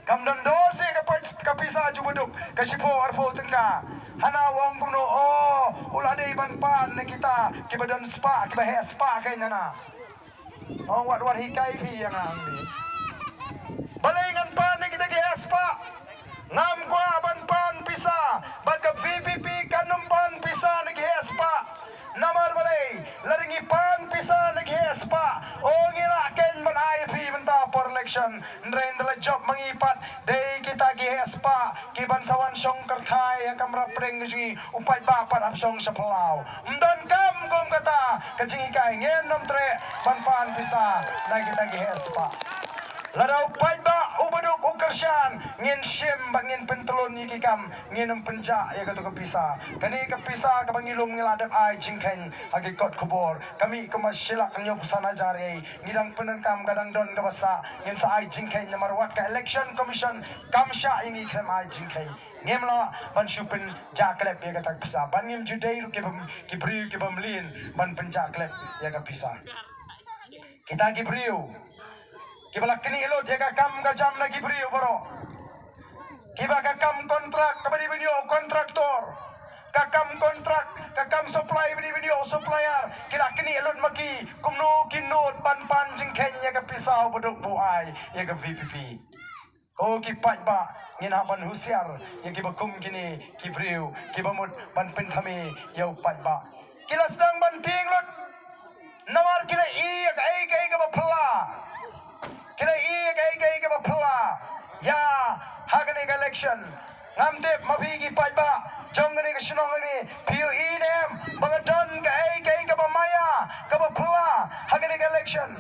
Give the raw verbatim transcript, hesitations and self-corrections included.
Kam don dor seh ka poi-, ka pisa jubaduk ka shiphew arphew tyngka. Hana u ong kumno, oh, u la dei ban pan na kita kiba don spah, kiba heh spah kein hana. Ong wat wat hikai phi ïa nga hangne. Balei ngan pan na kita ki heh spah? Ngam kwah ban pan pisa bad ka VPP kan ym pan pisa na ki heh spah. Namar balei? Lada ngi pan pisa na ki heh spah, oh, ngi lah kein ban ai phi mynta por election. Hynrei ynda la jop ma ngi pat, dei kita ki heh spah kiban sa wan shong kyrkhai ha kamra pdeng jong ngi, u paidbah pat hap shong sha phyllaw. Ym don kam kum kata ka jinghikai, ngin ym treh ban pan pisa na kita ki heh spah. Lada u paidbah u baduk u kyrshan, ngin shim bad ngin pyntlun ïa ki kam, ngin ym pynjah ïa katu ka pisa. Kane ka pisa kaba ngi lum ngi la dep ai jingkheiñ ha ki kot khubor. Ka mih kumba shi lak hynñiewphew san hajar ei. Ngi dang pyndonkam ka dang don kaba sah, ngin sa ai jingkheiñ namar wat ka election commission kam shah ïa ngi khlem ai jingkheiñ. Ngim lah ban shu pynjah klep ïa kata ka pisa. Bad ngim ju dei ruh ki bym, ki briew kiba mlien ban pynjah klep ïa ka pisa. Kita ki briew kiba la knieh lut ïa ka kam ka jam na ki briew baroh. Kiba ka kam kontrak kaba dei ban ïoh u kontraktor, ka kam kontrak, ka kam supply ba dei ban ïoh u supplier, ki la knieh lut ma ki. Kumno ki nud ban pan jingkheiñ ïa ka pisa u baduk ba u ai ïa ka VPP? Ko ki paidbah, ngin hap ban husiar ïa kiba kum kine ki briew kiba mut ban pynthame ïa u paidbah. Ki la sdang ban tieng lut namar ki la ïohi ïa kaei kaei kaba phylla. Ki la ïohi ïa kaei kaei kaba phylla ïa ha kane ka election. Ngam tip ma phi ki paidbah jong kane ka shnong kane, phi ïohi ne em ba ka don kaei kaei kaba maya, kaba phylla ha kane ka election?